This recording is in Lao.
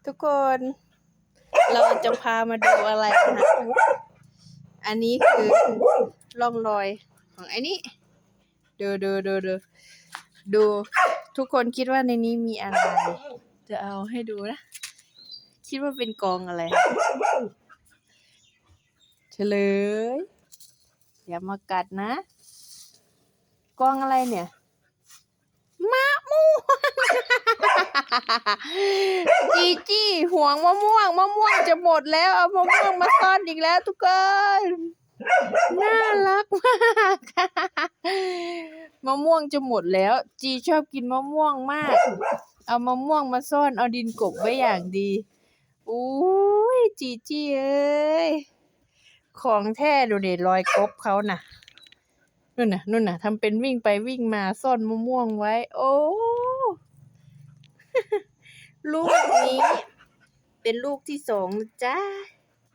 ທຸກຄົນ ເຮົາຈະພາມາດູອະໄລນະ. ອັນນີ້ຄືຮ່ອງລອຍຂອງໄອ້ນີ້. ດູ ດູ ດູ ດູ ທຸກຄົນຄິດວ່າໃນນີ້ມີອະໄລ? ຈະເອົາໃຫ້ດູນະ. ຄິດວ່າເປັນກອງອະໄລ? ສະເລີຍ ຢ່າມາກັດນະ. ກອງອະໄລເນີ້ຍ? ມະມ່ວງ. ຈີຈີຫວງມະມ່ວງ, ມະມ່ວງຈະໝົດແລ້ວ, ເອົາມະມ່ວງມາຊ້ອນອີກແລ້ວທຸກຄົນ. ໜ້າລັກມາກ. ມະມ່ວງຈະໝົດແລ້ວ, ຈີຊອບກິນມະມ່ວງມາກ. ເອົາມະມ່ວງມາຊ້ອນ, ເອົາດິນກົບໄວ້ຢ່າງດີ. ໂອ້ຍ ຈີຈີເອີຍ, ຂອງແທ້ໂລດເດ ລອຍກົບເຂົານະ. ນັ້ນນະ ນັ້ນນະ ທຳເປັນວິ່ງໄປວິ່ງມາ ຊ້ອນມະມ່ວງໄວ້. ໂອ້ ລູກນີ້ເປັນລູກທີສອງນະຈ້າ.